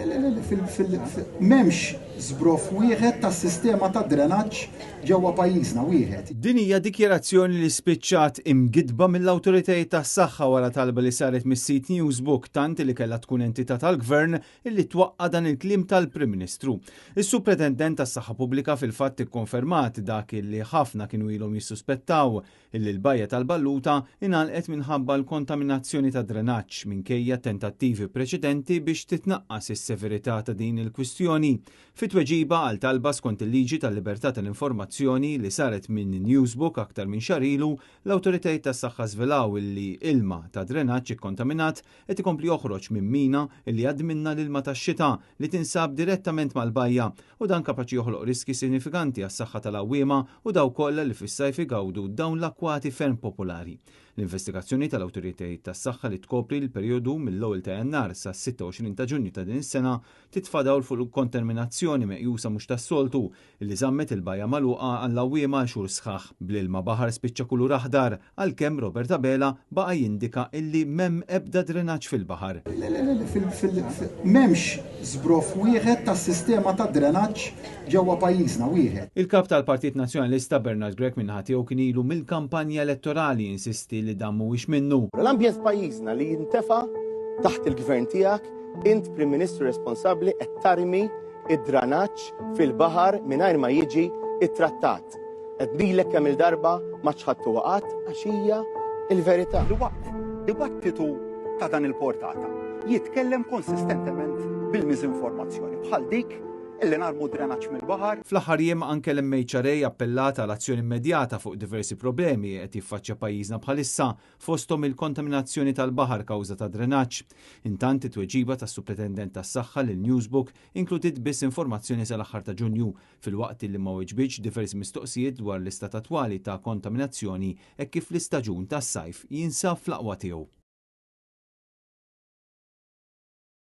Le, le, le, fil, fil, m'hemmx żbroff wieħed tas-sistema ta' drenaġġ ġewwa pajjiżna wieħed. Din hija dikjarazzjoni li spiċċat imgidba mill-awtoritajiet tas-saħħa wara talba li saret mis-sit Newsbook tant li kellha tkun entità tal-Gvern illi twaqqa' dan il-kliem tal-Prim Ministru. Is-Supretendent tas-Saħħa Pubblika fil-fatt ikkonfermat dak illi ħafna kienu ilhom jissuspettaw illi l-bajja tal-Balluta ingħalqet minħabba l-kontaminazzjoni tad-drenaġġ minkejja tentattivi preċedenti biex titnaqqas is-severità ta' din il-kwistjoni. Fi tweġiba għal talba skont il-liġi tal-libertà tal-informazzjoni li saret minn Newsbook aktar minn xahar ilu, l-awtoritajiet tas-saħħa żvelaw illi ilma ta' drenaġġ ikkontaminat qed ikompli joħroġ minn mina illi jgħaddi minnha l-ilma tax-xita li tinsab direttament mal-bajja u dan kapaċi joħloq riskji sinifikanti għas-saħħa tal-għawwiema u dawk kollha li fis-sajf igawdu dawn l-akkwati ferm popolari. L-investigazzjoni tal-awtoritajiet tas-saħħa li tkopri l-perjodu mill-ewwel ta' Jannar sas-26 ta' Ġunju ta' din is-sena titfa' dawl fuq il-kontaminazzjoni meqjusa mhux tas-soltu li żammet il-bajja magħluqa għall-għawwiema għal xhur sħaħ. Bl-ilma baħar spiċċa kulur aħdar, għalkemm Robert Abela baqa' jindika illi m'hemm ebda drenaġġ fil-baħar. Le, le, le, fil, fil, m'hemmx żbroff wieħed tas-sistema tad-drenaġġ ġewwa pajjiżna, wieħed. Il-Kap tal-Partit Nazzjonalista Bernard Grech min-naħa tiegħu kien ilu mill-kampanja elettorali jinsisti li dan mhuwiex minnu. L-ambjent f'pajjiżna li jintefa' taħt il-gvern tiegħek, int Prim Ministru responsabbli qed tarmi id-dranaġġ fil-baħar mingħajr ma jiġi ittrattat. Għednilek kemm-il darba ma ċħadtuha qatt għax hija l-verità. Li waqt dibattitu ta' dan il-portata jitkellem konsistentement bil-miżinformazzjoni bħal dik illi narmu drenaġġ mill-baħar. Fl-aħħar jiem anke l-MHRA appellat għal azzjoni immedjata fuq diversi problemi qed jiffaċċja pajjiżna bħalissa fosthom il-kontaminazzjoni tal-baħar kawża ta' drenaġġ. Intant, it-tweġiba tas-Supretendent tas-Saħħa lil Newsbook inkludiet biss informazzjoni sal-aħħar ta' Ġunju, filwaqt li ma weġbitx diversi mistoqsijiet dwar l-istat attwali ta' kontaminazzjoni hekk kif l-istaġun tas-sajf jinsab fl-aqwa tiegħu.